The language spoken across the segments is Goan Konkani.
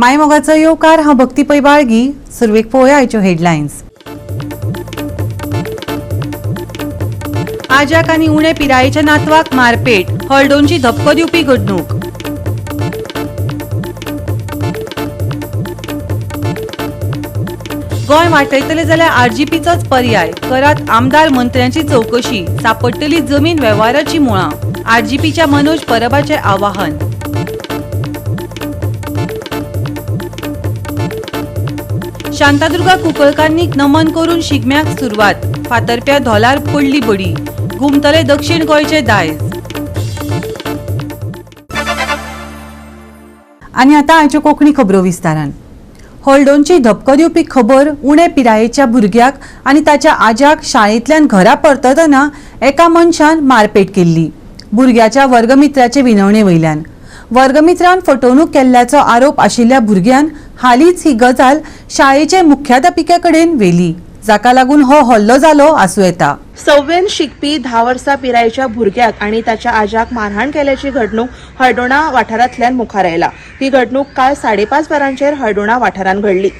मायमोगाचो येवकार. हांव भक्ती पै बाळगी. सुरवेक पळोवया आयच्यो हेडलायन्स. आज्याक आनी उणे पिरायेच्या नातवाक मारपेट. हळदोणची धपको दिवपी घडणूक. गोंय वाटयतले जाल्यार आरजीपीचोच पर्याय. करात आमदार मंत्र्यांची चवकशी, सापडटली जमीन वेव्हाराची मुळां. आरजीपीच्या मनोज परबाचे आवाहन. शांतादुर्गा कुंकळकांनीक नमन करून शिगम्याक सुरवात. फातर्प्या धोलार पडली बडी. घुमतले दक्षिण गोंयचे दायज. आनी आतां आयच्यो कोंकणी खबरो विस्तारान. हळदोणची धपको दिवपी खबर. उणे पिरायेच्या भुरग्याक आनी ताच्या आज्याक शाळेंतल्यान घरा परततना एका मनशान मारपेट केल्ली. भुरग्याच्या वर्गमित्राचे विनवणे वयल्यान वर्गमित्रान फटवणूक केल्ल्याचो आरोप आशिल्ल्या भुरग्यान हालींच ही गजाल शाळेचे मुख्याध्यापिके कडेन व्हेली, जाका लागून हो हल्लो जालो आसूं येता. सव्वेन शिकपी 10 वर्सां पिरायेच्या भुरग्याक आनी ताच्या आज्याक मारहाण केल्याची घडणूक हळदोणा वाठारांतल्यान मुखार आयला. ही घडणूक काल 5:30 वरांचेर हळदोणा वाठारांत घडली.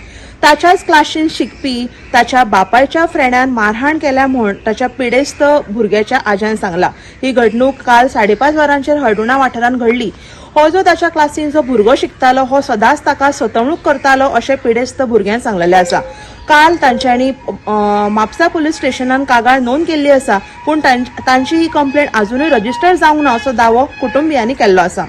ताच्याच क्लासीन शिकपी ताच्या बापायच्या फ्रेंडान मारहाण केल्या म्हूण ताच्या पिडेस्त भुरग्याच्या आज्यान सांगला. ही घडणूक काल 5:30 वरांचेर हळदोणा वाठारांत घडली. हो जो ताच्या क्लासीन जो भुरगो शिकतालो हो सदांच ताका सतवणूक करतालो अशें पिडेस्त भुरग्यान सांगलेलें आसा. काल तांच्यांनी म्हापसा पुलीस स्टेशनान कागाळ नोंद केल्ली आसा, पूण तांची ही कंप्लेंट अजुनूय रजिस्टर जावंक ना असो दावो कुटुंबियांनी केल्लो आसा.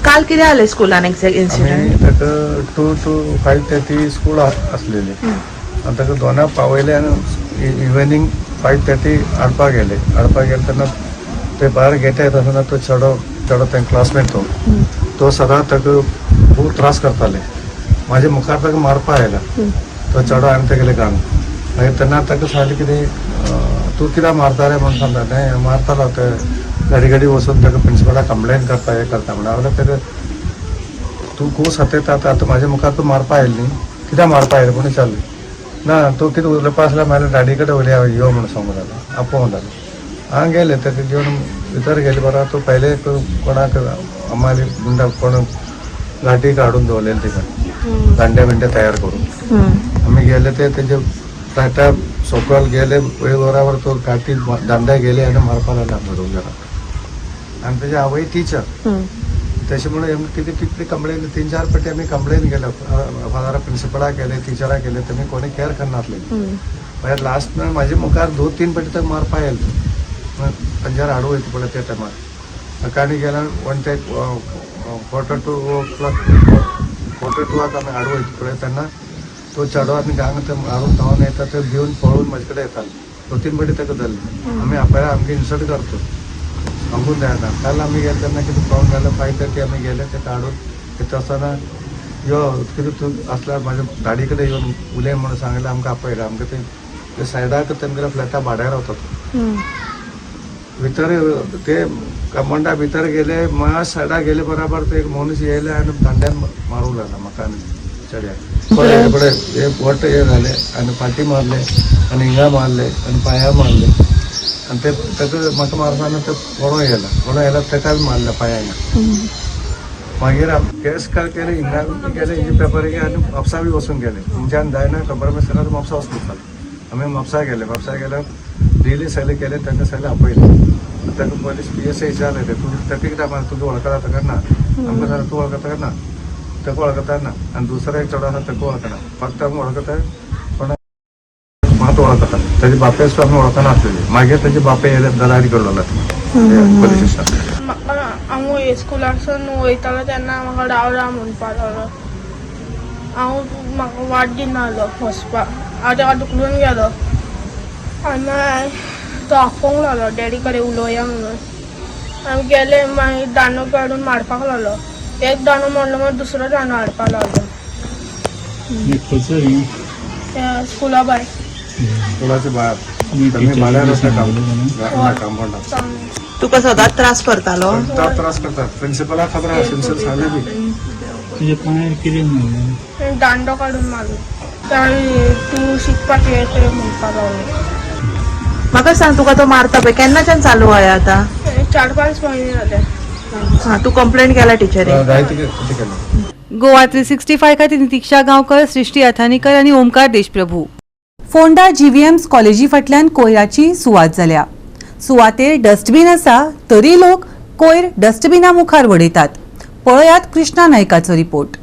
काल कितें जालें स्कुलान एक्झॅक्ट इन्सिडंट? आमी ताका 2 to 5:30 school आसलेली आनी ताका दोनाक पावयले आनी इव्हनींग 5:30 हाडपाक गेले. हाडपाक गेले तेन्ना ते भायर गेटे येता आसतना तो चेडो चेडो तें क्लासमेट तो तो सदां ताका खूब त्रास करताले. म्हाजे मुखार ताका मारपा आयला तो चेडो आनी तेगेले गांग. मागीर तेन्ना ताका सांगलें कितें, तूं कित्याक मारता रे म्हणून सांगता. तें मारतालो ते घडी घडी वचून ताका प्रिंसिपलाक कंप्लेन करता, हें करता म्हणून. हांवें ताका तूं खूब सतयता आतां, आतां म्हाज्या मुखार तूं मारपा आयली न्ही, कित्याक मारपा आयलें म्हणून विचारलें. ना तूं कितें उलोवपा आसल्यार म्हाज्या डॅडी कडेन उलया, यो म्हणून सांगूं लागलो, आपोवंक लागलो. हांव गेलें ताका घेवन भितर गेले बरोबर तो पयले कोणाक अमाली गुंडा कोण लाठी काडून दवरलेली तिका दांडे बिंडे तयार करून. आमी गेले ते तेजे फ्लॅटा सकयल गेले बरोबर तो काठी दांडे गेले आनी मारपा लागला आमकां दोग जाणां. आनी तेजी आवय टिचर. तशें म्हणून आमी कितें कितली कंप्लेन, 3-4 पाटी आमी कंप्लेन केल्या, फादरा प्रिंसिपलाक केले, टिचराक केले, तेमी कोणी केअर करनासले. मागीर लास्ट म्हाजे मुखार 2-3 पाटी ताका मारपा आयले. पंजार हाडू वयता पळय त्या टायमार सकाळीं गेल्यार वन ते 1:45 o'clock, 1:45 आमी हाडू वयता पळय तेन्ना तो चेडो आनी गांग ते मारून धांवन येता. ते भिवन पळून म्हाजे कडेन येताले. 2-3 पाटी ताका धरले आमी. आपल्या आमकां इन्सल्ट करतो सांगून जायना. काल आमी गेले तेन्ना कितें प्रॉब्लम जालो, 5:30 आमी गेले ताका हाडून येता आसतना यो कितें तूं आसल्यार म्हाज्या डॅडी कडेन येवन उलय म्हणून सांगलें. आमकां आपयलें. आमकां ते सायडाक तेमगेल्या फ्लॅटा भाड्यार रावतात. भितर ते कंपाउंडा भितर गेले, मात सायडाक गेले बराबर ते एक मनीस येयले आनी दांड्यान मारूंक लागला म्हाका आनी चेड्याक. पळय पळय हे बोट हे जाले आनी फाटी मारले आनी हिंगा मारले आनी पांयार मारले आनी ते ताका म्हाका मारतना ते पडोन गेला. पडोन गेला, ताका बी मारले पांयांक. मागीर केस काल केले, हिंगा गेले, हिंगे पेपर आनी म्हापसा बी वचून गेले. तुमच्यान जायना कंप्रोमायज जाल्यार म्हापसा वचून चालू. आमी म्हापसा गेले. म्हापसा गेल्यार डेली सगळे केले, तांकां सगळे आपयले. ताका पोलीस पी एस I विचारले, ते तूं ताका कित्याक मारता, तुका वळखता ताका ना? आमकां सांगता तूं वळखता ना, ताका वळखता ना आनी दुसरो एक चेडो आसा ताका वळखना. फक्त आमी वळखता पण मात वळखता, ताजे बापय सुद्दां आमी वळखनासलेली. मागीर ताजे बापय येयले, दलारी करलो पोलीस स्टेशन. म्हाका हांव स्कुलासून वयतालो तेन्ना म्हाका राव राव म्हणपाक लागलो. हांव म्हाका वाट दिनासलो वचपाक. हांव ताका धुकलून गेलो आनी मागीर तो आपोवंक लागलो, डॅडी कडेन उलोवया म्हणून. आमी गेले, मागीर दांडो काडून मारपाक लागलो. एक दांडो मारलो, मागीर दुसरो दांडो हाडपाक लागलो. स्कुला भायर. स्कुलाच्या भायर आमी भाड्यार आसता कंपाउंडार. तुका सदांच त्रास करतालो? सदां त्रास करतात. प्रिंसिपलाक खबर आसा, प्रिंसिपल सांगले बी. तुझ्या पांयार कितें मारलें? दांडो काडून मारलो. तूं शिकपाक ये म्हणपाक लागलो. म्हाका सांग, तुका तो मारता पळय केन्नाच्यान चालू आहे आता? 4-5 म्हयने जाले. हा, तू कंप्लेंट केला टिचरीक? जायते कितें केलें. गोवा 365 खातीर नितिक्षा गांवकर, सृष्टी अथानीकर आनी ओमकार देशप्रभू. फोंडा जीव्हीएम्स कॉलेजी फाटल्यान कोयराची सुवात जाल्या. सुवातेर डस्टबीन आसा तरी लोक कोयर डस्टबिना मुखार वडयतात. पळयात कृष्णा नायकाचो रिपोर्ट.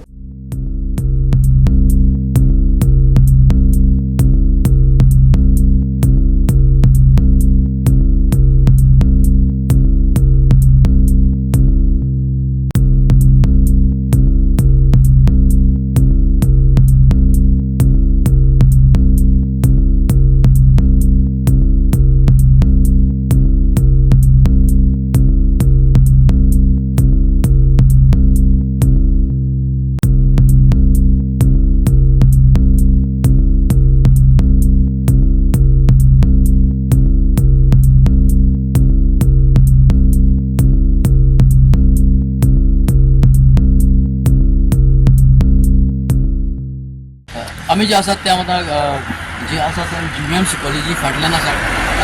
आमी जे आसात ते आतां जे आसा ते जीव्हीएमसी कॉलेजी फाटल्यान आसा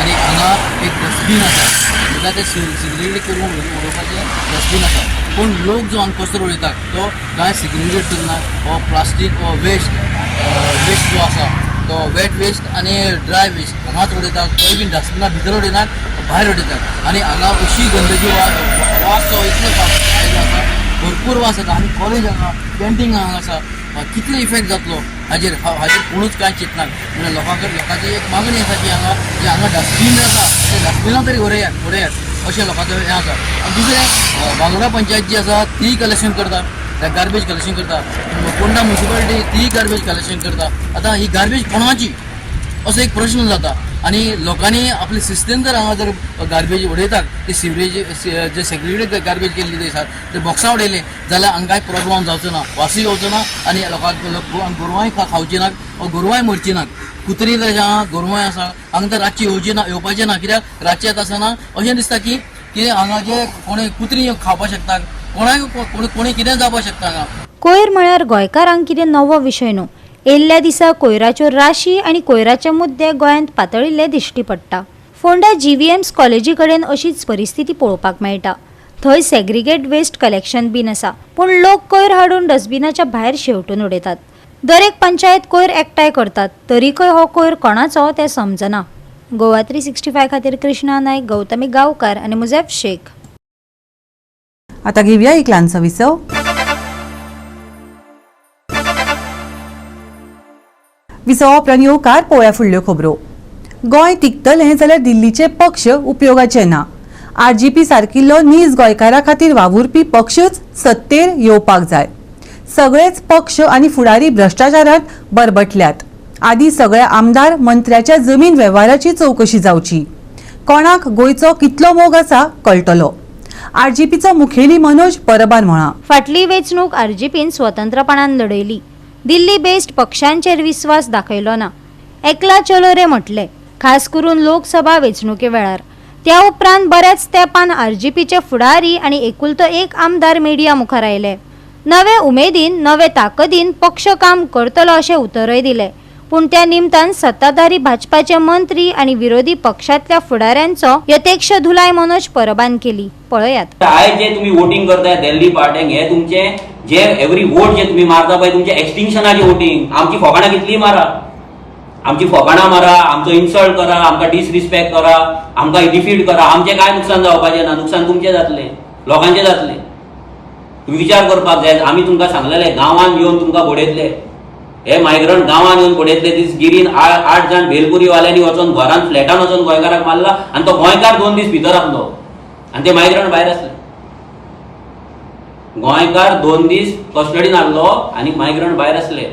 आनी हांगा एक डस्टबीन आसा, म्हणल्यार ते सिगरेट करून उडोवपाचें डस्टबीन आसा. पूण लोक जो हांगा कचरो उडयता तो कांय सिगरेट करना, हो प्लास्टीक हो वेस्ट वेस्ट जो आसा तो वेट वेस्ट आनी ड्राय वेस्ट हांगाच उडयता. तोय बीन डस्टबिना भितर उडयनात, भायर उडयतात. आनी हांगा अशी गंदगी वास जो इतलो आयलो आसा, भरपूर वास येता. आनी कॉलेज हांगा कॅन्टीन हांगा आसा, कितलो इफेक्ट जातलो हाजेर हाजेर कोणूच कांय चिंतना. म्हणल्यार लोकां लोकांची एक मागणी आसा की हांगा जे हांगा डस्टबीन आसा ते डस्टबिनां तरी उडयात उडयात अशें लोकांचो हें आसा. आनी दुसरें बांदोडा पंचायत जी आसा ती कलेक्शन करता, गार्बेज कलेक्शन करता. फोंडा म्युनिसिपालिटी ती गार्बेज कलेक्शन करता. आतां ही गार्बेज कोणाची असो एक प्रश्न जाता. आनी लोकांनी आपले सिस्टम जर हांगा जर गार्बेज उडयतात ते सिवरेज जे सेग्रिगेटेड गार्बेज केल्ली आसा ते बॉक्सां उडयले जाल्यार हांगा कांय प्रॉब्लम जावचो ना, वासूय येवचो ना आनी लोकांक गोरवांय खावची नात, गोरवांय मरची नात. कुत्री तर आहा, गोरवांय आसा हांगा, तर रातची येवची ना, येवपाचें ना. कित्याक रातचें येता आसतना अशें दिसता की कितें हांगा जे कोणी कुत्री खावपाक शकता, कोणाक कोणी कितें जावपाक शकता हांगा. कोयर म्हळ्यार गोंयकारांक कितें नवो विशय न्हू. येयल्ल्या दिसा कोयराच्यो राशी आनी कोयराचे मुद्दे गोंयांत पातळिल्ले दिश्टी पडटा. फोंडा जीव्हीएम्स कॉलेजी कडेन अशीच परिस्थिती पळोवपाक मेळटा. थंय सेग्रिगेट वेस्ट कलेक्शन बीन आसा, पूण लोक कोयर हाडून डस्टबिनाच्या भायर शेवटून उडयतात. दरेक पंचायत कोयर एकठांय करतात, तरीकय हो कोयर कोणाचो तें समजना. गोवा 365 खातीर कृष्णा नायक, गौतमी गांवकार आनी मुझेफ शेख. आता घेऊया एक ल्हानसो विसव. विसवा उपरांत येवकार पळोवया फुडल्यो खबरो. गोंय तिगतलें जाल्यार दिल्लीचे पक्ष उपयोगाचे ना. आरजीपी सारकिल्लो नीज गोंयकारा खातीर वावुरपी पक्षच सत्तेर येवपाक जाय. सगळेच पक्ष आनी फुडारी भ्रश्टाचारांत बरबटल्यात. आदी सगळ्या आमदार मंत्र्याच्या जमीन वेव्हाराची चवकशी जावची. कोणाक गोंयचो कितलो मोग आसा कळटलो. आरजीपीचो मुखेली मनोज परबान म्हळां, फाटली वेंचणूक आरजीपीन स्वतंत्रपणान लढयली. दिल्ली बेस्ड पक्षांचेर विस्वास दाखयलो ना. एकला चलो रे म्हटले, खास करून लोकसभा वेंचणुके वेळार. त्या उपरांत बऱ्याच तेंपान आरजीपीचे फुडारी आनी एकुलतो एक आमदार मिडिया मुखार आयले. नवे उमेदीन नवे ताकदीन पक्ष काम करतलो अशें उतरय दिलें. पूण त्या निमतान सत्ताधारी भाजपाचे मंत्री आनी विरोधी पक्षांतल्या फुडाऱ्यांचो यथेक्ष धुलाय मनोज परबान केली. पळयात. आयज जे तुम्ही वोटिंग करताय दिल्ली पार्ट्यांक, हे तुमचे जे एवरी वोट जे तुम्ही मारता पळय तुमचे एक्सटिंक्शनाचे वोटिंग. आमची फोकाणां कितली मारा, आमची फोकाणां मारा, आमचो इन्सल्ट करा, आमकां डिसरिस्पेक्ट करा, आमकां डिफीट करा, आमचें कांय नुकसान जावपाचें ना. नुकसान तुमचें जातलें, लोकांचें जातलें. तुम्ही विचार करपाक जाय. आमी तुमकां सांगलेलें गांवांत येवन तुमकां बडयतले, हे मायग्रंट गांवांत येवन बडयतले. दीस गिरीन 8 जाण भेलपुरी वाल्यांनी वचोन घरान फ्लॅटान वचोन गोंयकाराक मारला आनी तो गोंयकार 2 दीस भितर आसलो आनी ते मायग्रंट भायर आसले. गोंयकार 2 दीस कस्टडीन आहलो आनी मायग्रंट भायर आसले.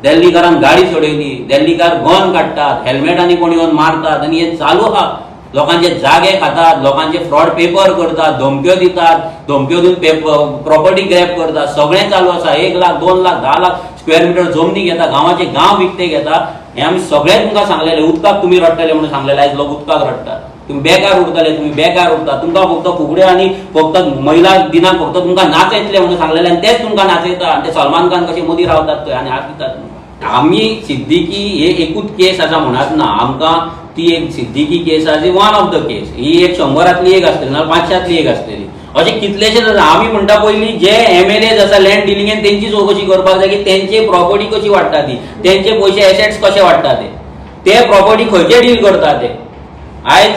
दिल्लीकारान गाडी चडयली, दिल्लीकार गन काडटात, हेल्मेटांनी कोण येवन मारतात आनी हें चालू आहा. लोकांचे जागे खातात, लोकांचे फ्रॉड पेपर करतात, धमक्यो दितात, धमक्यो दिवन प्रॉपर्टी ग्रॅब करतात. सगळें चालू आसा. 1 लाख 2 लाख 10 लाख स्क्वेअर मिटर जमनी घेता, गांवाचे गांव विकते घेता. हें आमी सगळें तुमकां सांगलेलें. उदकाक तुमी रडटले म्हणून सांगलेलें, आयज लोक उदकाक रडटात. तुमी बेकार उरतले, तुमी बेकार उरता. तुमकां फक्त फुगड्यो आनी फक्त महिला दिनाक फक्त तुमकां नाचयतले म्हणून सांगलेलें आनी तेच तुमकां नाचयता. आनी ते सलमान खान कशे मोदी रावतात थंय आनी हात दितात तुमकां. आमी सिद्दीकी हे एकूच केस आसा म्हणत ना. आमकां ती एक सिद्दीकी केस आसा, वन ऑफ the case. ही एक 100 एक आसतली, ना 500 एक आसतली. अशे कितलेशेच आसा. आमी म्हणटा पयलीं जे एमएलएज आसा लँड डिलिंगेन तेंची चवकशी करपाक जाय की तेंची प्रॉपर्टी कशी वाडटा ती, तेंचे पयशे एसेट्स कशे वाडटा ते, ते प्रॉपर्टी खंयचे डील करता ते. आयज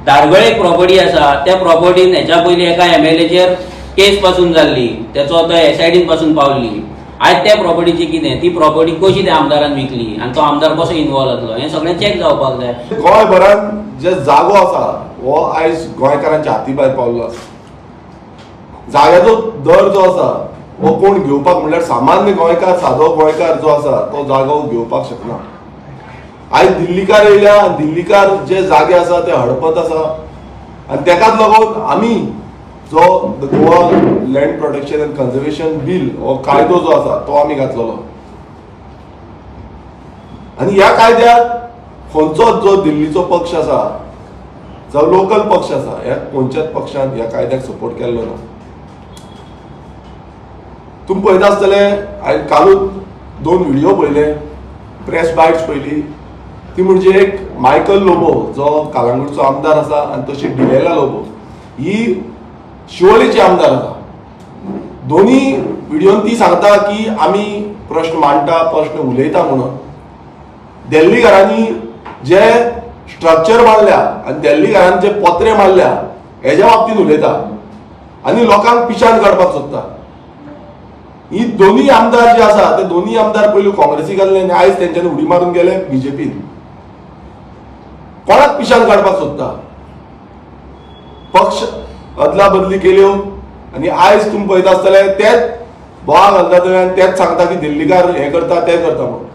धारगळे प्रॉपर्टी आसा, त्या प्रॉपर्टीन हेच्या पयलीं एका एमएलएचेर केस पासून जाल्ली, तेचो आतां एसआयडीन पासून पावली. आयज त्या प्रॉपर्टीची कितें, ती प्रॉपर्टी कशी त्या आमदारान विकली आनी तो आमदार कसो इन्वॉल्व जातलो हें सगळें चॅक जावपाक जाय. गोंयभरान जे जागो आसा हो आयज गोंयकारांच्या हाती भायर पावल्लो आसा. जाग्याचो दर जो आसा हो कोण घेवपाक म्हणल्यार सामान्य गोंयकार, सादो गोंयकार जो आसा तो जागो घेवपाक शकना. आयज दिल्लीकार येयल्या, दिल्लीकार जे जागे आसा ते हडपत आसा आनी तेकाच लागून आमी जो the Goa land protection and conservation bill हो कायदो जो आसा तो आमी घातलेलो. आनी ह्या कायद्याक खंयचोच जो दिल्लीचो पक्ष आसा जावं लोकल पक्ष आसा ह्या खंयच्याच पक्षान ह्या कायद्याक सपोर्ट केल्लो ना. तुमी पळयता आसतले, हांवें कालूच 2 व्हिडियो पळयले, प्रेस बायट्स पळयली, ती म्हणजे एक मायकल लोबो जो कालांगूटचो आमदार आसा आनी तशी डिलेला लोबो ही शिवोलेची आमदार आसा. दोनी व्हिडियोन ती सांगता की आमी प्रश्न मांडटा, प्रश्न उलयता म्हणून. दिल्लीकारांनी जे स्ट्रक्चर मारल्या आनी दिल्लीकारांनी जे पत्रे मारल्या हेज्या बाबतींत उलयता आनी लोकांक पिशान काडपाक सोदता. ही दोनी आमदार जे आसा ते दोनी आमदार पयलीं काँग्रेसीक आसले आनी आयज तेंच्यांनी उडी मारून गेले बीजेपीन. कोणाक पिशान काडपाक सोदता? पक्ष अदला बदली केल्यो आनी आयज तुमी पळयता आसतले तेच बोवा घालता थंय आनी तेच सांगता की दिल्लीकार हें करता तें करता म्हणून.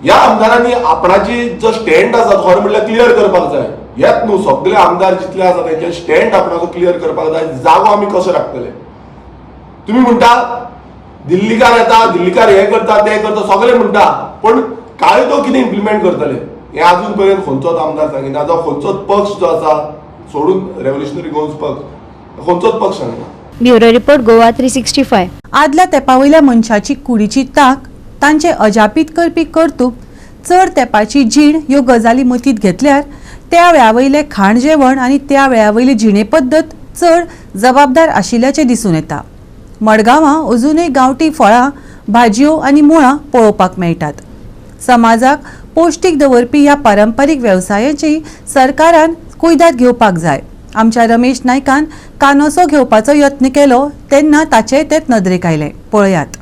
ह्या आमदारांनी आपणाची जो स्टँड आसा खरें म्हणल्यार क्लियर करपाक जाय. हेच न्हू, सगळे आमदार जितले आसा तेंचे स्टँड आपणाचो क्लियर करपाक जाय. जागो आमी कसो राखतले? तुमी म्हणटा दिल्लीकार येता, दिल्लीकार हें करता तें करता, सगळे म्हणटा, पण कायदो कितें इम्प्लिमेंट करतले हें अजून पर्यंत खंयचोच आमदार सांगिना, जावं खंयचोच पक्ष जो आसा सोडून रेव्होल्युशनरी गोवन्स पक्ष खंयचोच पक्ष सांगिना. Bureau report, Goa 365. आदल्या तेंपा वयल्या मनशाची कुडीची तांक, तांचे अजापीत करपी कर्तुब, चड तेंपाची जीण ह्यो गजाली मतींत घेतल्यार त्या वेळा वयलें खाण जेवण आनी त्या वेळा वयली जिणे पद्दत चड जबाबदार आशिल्ल्याचें दिसून येता. मडगांवां अजुनूय गांवठी फळां, भाजयो आनी मुळां पळोवपाक मेळटात. समाजाक पौश्टीक दवरपी ह्या पारंपारीक वेवसायाची सरकारान कुयदाद घेवपाक जाय. आमच्या रमेश नायकान कानोसो घेवपाचो यत्न केलो तेन्ना ताचेय तेच नदरेक आयलें. पळयात.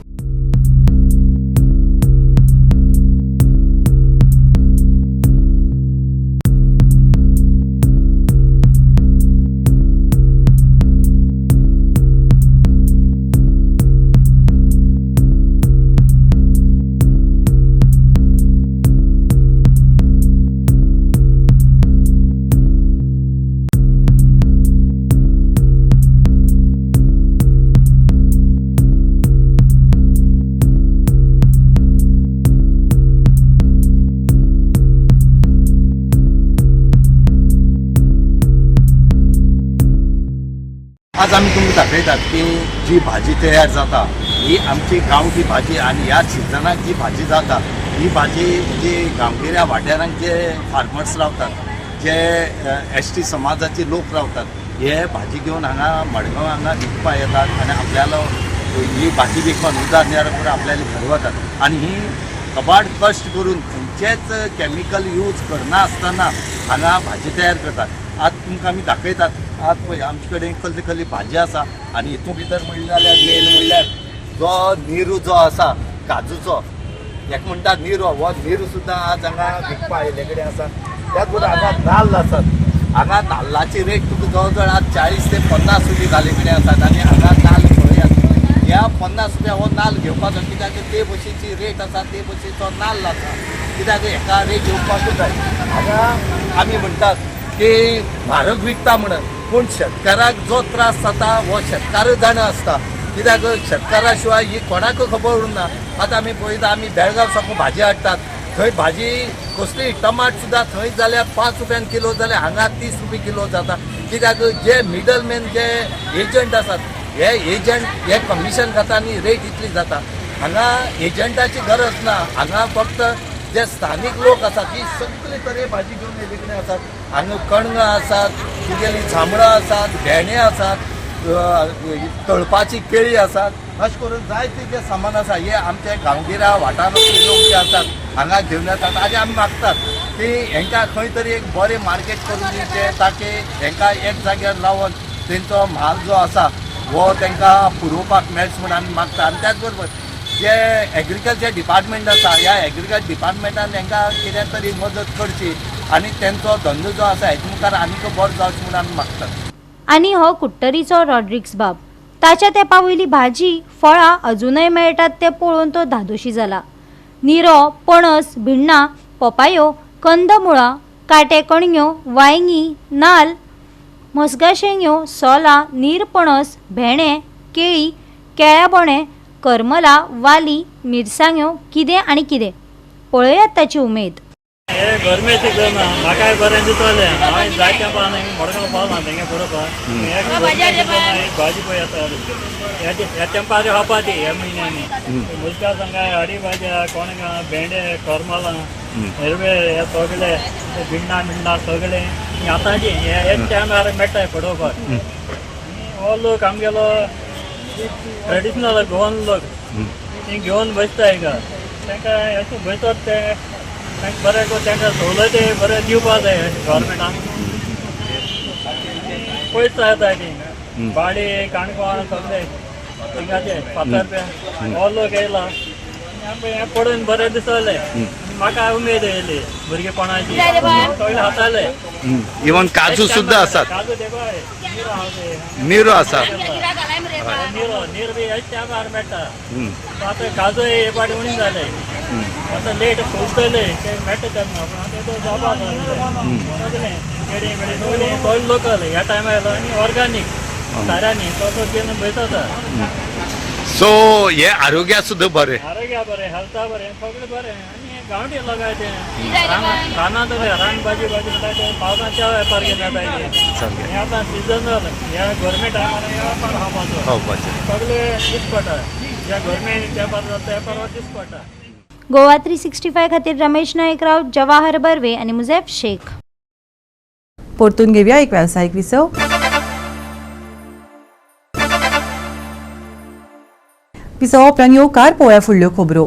आज आमी तुमकां दाखयतात की जी भाजी तयार जाता ही आमची गांवठी भाजी आनी ह्या सिजनाक जी भाजी जाता ही भाजी जी गांवगिऱ्या वाठारांत जे फार्मर्स रावतात, जे एस टी समाजाचे लोक रावतात, हे भाजी घेवन हांगा मडगांव हांगा विकपाक येतात आनी आपल्यालो ही भाजी विकून उदार निवार करून आपल्याले घर वतात. आनी ही कबाड कश्ट करून खंयचेच कॅमिकल यूज करना आसतना हांगा भाजी तयार करतात. आज तुमकां आमी दाखयतात. आज पळय आमचे कडेन कसली कसली भाजी आसा आनी हितून भितर म्हणलें जाल्यार मेन म्हणल्यार जो निरू जो आसा काजूचो, हेका म्हणटा निरो, हो निरू सुद्दां आज हांगा विकपा आयिल्ले कडेन आसा. त्याच बरोबर हांगा नाल्ल आसात. हांगा नाल्लाची रेट तुका जवळ जवळ आज 40 ते 50 रुपया जाल्ले कडेन आसात. आनी हांगा नाल्ल पळयात, ह्या 50 रुपया हो नाल्ल घेवपाचो, कित्याक ते भशेची रेट आसा, ते भशेचो नाल्ल आसा, कित्याक हेका रेट येवपाकूच जाय. हांगा आमी म्हणटात की म्हारग विकता म्हणून, पूण शेतकाराक जो त्रास जाता हो शेतकारच जाणा आसता, कित्याक शेतकारा शिवाय ही कोणाक खबर उरना. आतां आमी पळयता, आमी बेळगांव साकून भाजी हाडटात, थंय भाजी कसली टमाट सुद्दां थंय जाल्यार 5 रुपयान किलो जाल्यार हांगा 30 रुपया किलो जाता, कित्याक जे मिडलमॅन जे एजंट आसात हे एजंट हे कमिशन खाता आनी रेट इतली जाता. हांगा एजंटाची गरज ना, हांगा फक्त जे स्थानीक लोक आसात ती सगळे तरे भाजी घेवन येयल्ले कडेन आसात. हांगा कणगां आसात, तुगेली जांबळां आसात, भेंडे आसात, तळपाची केळी आसात. अशें करून जायते जे सामान आसा हे आमचे गांवगिऱ्या वाठारांतले लोक जे आसात हांगा घेवन येतात आनी आमी मागतात की हेंकां खंय तरी एक बरें मार्केट करून दिवचें ताकी हेंकां एक जाग्यार लावन तेंचो म्हाल जो आसा हो तांकां पुरोवपाक मेळचो म्हूण आमी मागता. आनी त्याच बरोबर जे एग्रीकल्चर डिपार्टमेंट आसा ह्या एग्रीकल्चर डिपार्टमेंटान तांकां कितें तरी मदत करची आनी तेंचो धंदो जो आसा हेजे मुखार आनीक बरो जावचो म्हूण आमी मागतात. आनी हो कुट्टरीचो रॉड्रिक्स बाब ताच्या तेंपा वयली भाजी फळां अजूनय मेळटात तें पळोवन तो धादोशी जाला. निरो, पणस, भिण्णां, पोपायो, कंदमुळां, काटे कणयो, वांयगीं, नाल, मस्गा शेंग्यो, सोलां, नीरपणस, भेंडे, केळी, केळ्या बोणे, करमलां, वाली, मिरसांग्यो, कितें आनी कितें. पळयात ताची उमेद. हे गरमेची ना म्हाकाय बरें दिसलें. हांवें जायत्या पावना मडगांव पावला तेंगे बरोबर भाजी पळय येता ह्या तेंपार खावपा ती ह्या म्हयन्यांनी मुस्गा सांगा हाडी भाज्या, कोणगां, भेंडे, करमलां, हेरवे हे सगळे भिण्णां बिण्णां सगळे आतांची हे टायमार मेळटा पडोवपाक. हो लोक आमगेलो ट्रेडिशनल गोवन लोक ती घेवन बसता हिंगा तांकां अशें बसत ते बरें तांकां सवलती बरें दिवपा जाय गव्हर्मेंटान. पयस येता ती बाडी काणकोण सगळे हिंगाचे फातर्पें हो लोक येयला हें पळोवन बरें दिसलें. म्हाका उमेद येयली भुरगेपणाची सगळे हाताले. इवन काजू सुद्दां आसात. काजू ते पळय निरो आसा, निरो नीर बी ह्याच टायमार मेळटा. आतां काजू हे पाटी उणी जाले आतां लेट फुलतले ते मेळटा तेन्ना पूण आतां तो जावपा सगळें केळी बिळी सगळें सगळें लोकल ह्या टायमार येयलो आनी ऑर्गॅनीक साऱ्यांनी तो तो घेवन बसता. सो हे आरोग्या सुद्दां बरें, आरोग्या बरें, हेल्था बरें, सगळें बरें. आनी गांवठी लोक ते रानांत रान भाजी भाजी म्हणटा ते पावसाच्या वेपार घेतात. हे आतां सिजनल ह्या गव्हर्मेंट टायमार हे वेपार खावपाचो सगळे दीस पडटा. ज्या गव्हर्मेंट तेपार जाता तेपार दीस पडटा. गोवा 365 खातीर रमेश नायक राव, जवाहर बर्वे आनी मुझेफ शेख. परतून घेवया एक वेवसायीक विसव. विसवा उपरांत येवकार पळोवया फुडल्यो खबरो.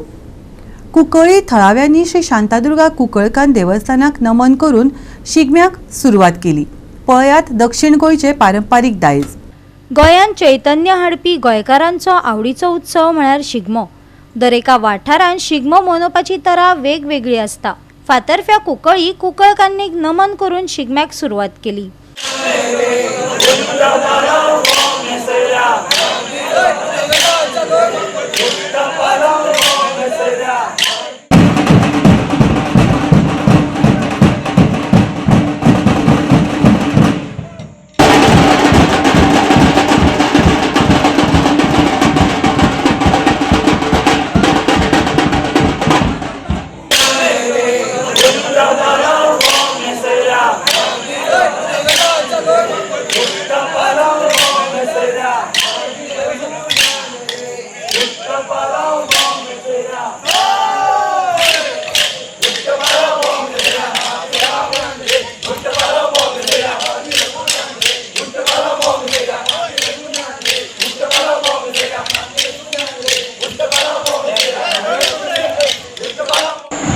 कुंकळी थळाव्यांनी श्री शांतादुर्गा कुंकळकान देवस्थानाक नमन करून शिगम्याक सुरवात केली. पळयात दक्षिण गोंयचे पारंपारीक दायज. गोंयांत चैतन्य हाडपी गोंयकारांचो आवडीचो उत्सव म्हळ्यार शिगमो. दरेका वाठारांत शिगमो मनोवपाची तरा वेगवेगळी आसता. फातर्फ्या कुंकळी कुंकळकान्नीक नमन करून शिगम्याक सुरवात केली.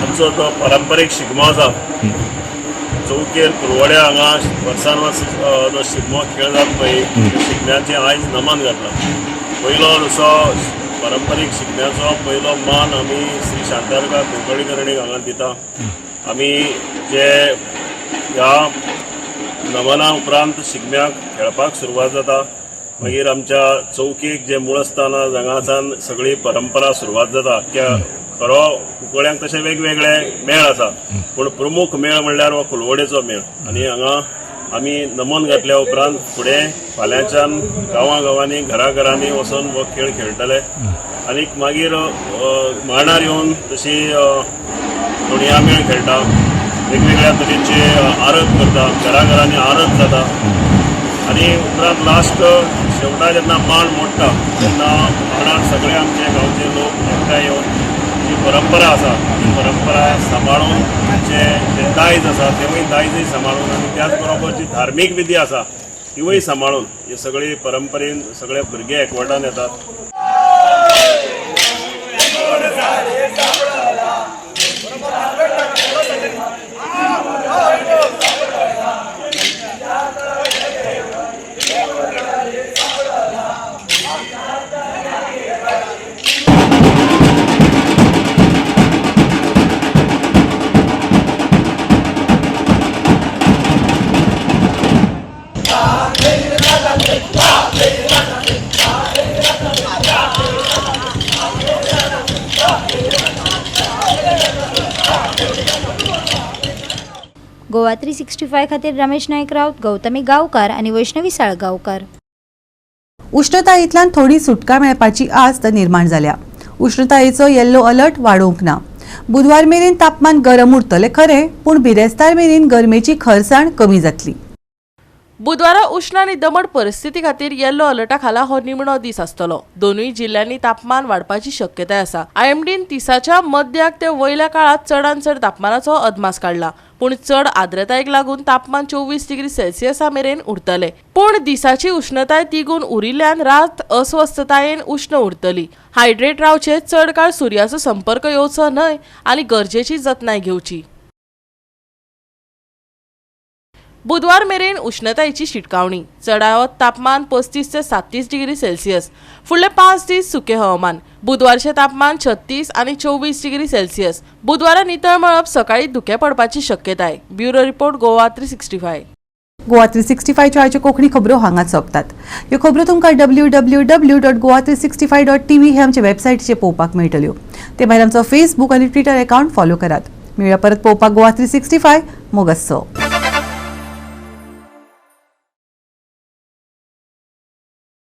आमचो तो पारंपारीक शिगमो आसा चौकेर कुरवड्या हांगा वर्सान वर्स जो शिगमो खेळ जाता पळय शिगम्याचें आयज नमन घातलां. पयलो जसो पारंपारीक शिगम्याचो पयलो मान आमी श्री शांतादुर्गा कुंकळीकरणीक हांगा दिता. आमी जे ह्या नमना उपरांत शिगम्याक खेळपाक सुरवात जाता. मागीर आमच्या चौकेक जे मूळस्थान हांगासान सगळी परंपरा सुरवात जाता. खरो कुंकळ्यांक तशे वेगवेगळे मेळ आसा पूण प्रमुख मेळ म्हणल्यार हो कुलवडेचो मेळ. आनी हांगा आमी नमन घातल्या उपरांत फुडें फाल्यांच्यान गांवां गांवांनी घरा घरांनी वचून हो खेळ खेळटले. आनीक मागीर मांडार येवन तशी तोणया मेळ खेळटा, वेगवेगळ्या तरेचे आरत करता, घरा घरांनी आरत जाता. आनी उपरांत लास्ट शेवटा जेन्ना मांड मोडटा तेन्ना मांडार सगळे आमचे गांवचे लोक एकठांय येवन जी परंपरा आसा ती परंपरा सांबाळून जे दायज आसा तेवूय दायजूय सांबाळून आनी त्याच बरोबर जी धार्मीक विधी आसा ती तिवूय सांबाळून ही सगळी परंपरेन सगळे भुरगे एकवटान येतात. गोवा 365 खातीर रमेश नायक राऊत, गौतमी गांवकार आनी वैष्णवी साळगांवकार. उश्णतायेंतल्यान थोडी सुटका मेळपाची आस्त निर्माण जाल्या. उश्णतायेचो येल्लो अलर्ट वाडोवंक ना. बुधवार मेरेन तापमान गरम उरतलें खरें, पूण बिरेस्तार मेरेन गरमेची खरसाण कमी जातली. बुधवारा उश्ण आनी दमट परिस्थिती खातीर येल्लो अलर्टा खाला हो निमणो दीस आसतलो. दोनूय जिल्ल्यांनी तापमान वाडपाची शक्यताय आसा. आयएमडीन 30च्या मध्याक ते वयल्या काळात चडान चड तापमानाचो अदमास काडला, पूण चड आर्द्रतायेक लागून तापमान 24 डिग्री सेल्सियसा मेरेन उरतले. पूण दिसाची उश्णताय तिगून उरिल्ल्यान रात अस्वस्थतायेन उश्ण उरतली. हायड्रेट रावचे, चड काळ सुर्याचो संपर्क येवचो न्हय आनी गरजेची जतनाय घेवची. बुधवार मेरेन उश्णतायेची शिटकावणी. चडावत तापमान 35 ते 37 डिग्री सेल्सियस. फुडले 5 दीस सुके हवामान. बुधवारचें तापमान 36 आनी 24 डिग्री सेल्सियस. बुधवारा नितळ मळब, सकाळी धुकें पडपाची शक्यताय. Bureau report, Goa 365. Goa 365च्यो आयच्यो कोंकणी खबरो हांगाच सोंपतात. ह्यो खबरो तुमकां www.goa365.tv हे आमचे वेबसायटीचेर पळोवपाक मेळटल्यो. ते भायर आमचो फेसबूक आनी ट्विटर अकावंट फॉलो करात. मेळया परत पळोवपाक गोवा 365. मोगासो.